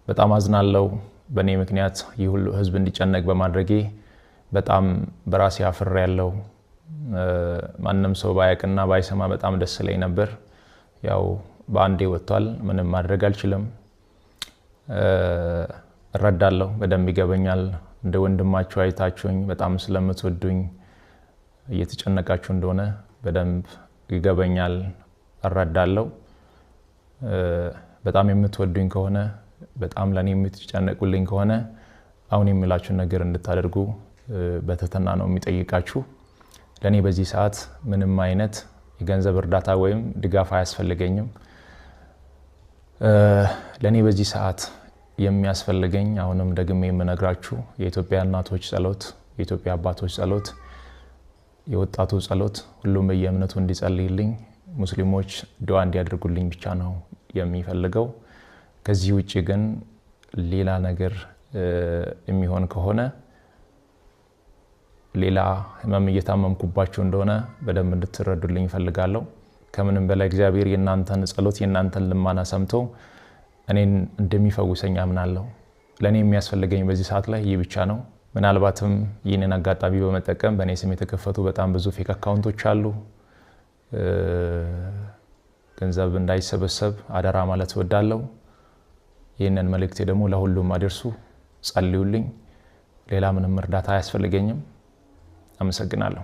በጣም አዝናለሁ። በእኔ ምክንያት ይህ ሁሉ ህዝብ እንዲጨነቅ በማድረጌ በጣም በራሴ አፍሬያለሁ። ማንም ሰው ባያቅና ባይሰማ በጣም ደስ ይለኝ ነበር። ያው በአንዴ ወጥቷል። ምንም ማድረግ አልችልም። እረዳለሁ፣ በደንብ ይገበኛል። እንደ ወንድማችሁ አይታችሁኝ በጣም ስለምትወዱኝ እየተጨነቃችሁ እንደሆነ በደንብ ይገበኛል፣ እረዳለሁ። በጣም የምትወዱኝ ከሆነ፣ በጣም ለእኔ የምትጨነቁልኝ ከሆነ አሁን የሚላችሁን ነገር እንድታደርጉ በትህትና ነው የሚጠይቃችሁ። ለእኔ በዚህ ሰዓት ምንም አይነት የገንዘብ እርዳታ ወይም ድጋፍ አያስፈልገኝም። ለእኔ በዚህ ሰዓት የሚያስፈልገኝ፣ አሁንም ደግሜ የምነግራችሁ፣ የኢትዮጵያ እናቶች ጸሎት፣ የኢትዮጵያ አባቶች ጸሎት፣ የወጣቱ ጸሎት፣ ሁሉም በየእምነቱ እንዲጸልይልኝ፣ ሙስሊሞች ዱዓ እንዲያደርጉልኝ ብቻ ነው የሚፈልገው። ከዚህ ውጭ ግን ሌላ ነገር የሚሆን ከሆነ ሌላ ህመም እየታመምኩባችሁ እንደሆነ በደንብ እንድትረዱልኝ እፈልጋለሁ። ከምንም በላይ እግዚአብሔር የእናንተን ጸሎት፣ የእናንተን ልማና ሰምቶ እኔን እንደሚፈውሰኝ አምናለሁ። ለእኔ የሚያስፈልገኝ በዚህ ሰዓት ላይ ይህ ብቻ ነው። ምናልባትም ይህንን አጋጣሚ በመጠቀም በእኔ ስም የተከፈቱ በጣም ብዙ fake account ኦች አሉ። ገንዘብ እንዳይሰበሰብ አደራ ማለት እወዳለሁ። ይህንን መልእክቴ ደግሞ ለሁሉም አድርሱ፣ ጸልዩልኝ። ሌላ ምንም እርዳታ አያስፈልገኝም። አመሰግናለሁ።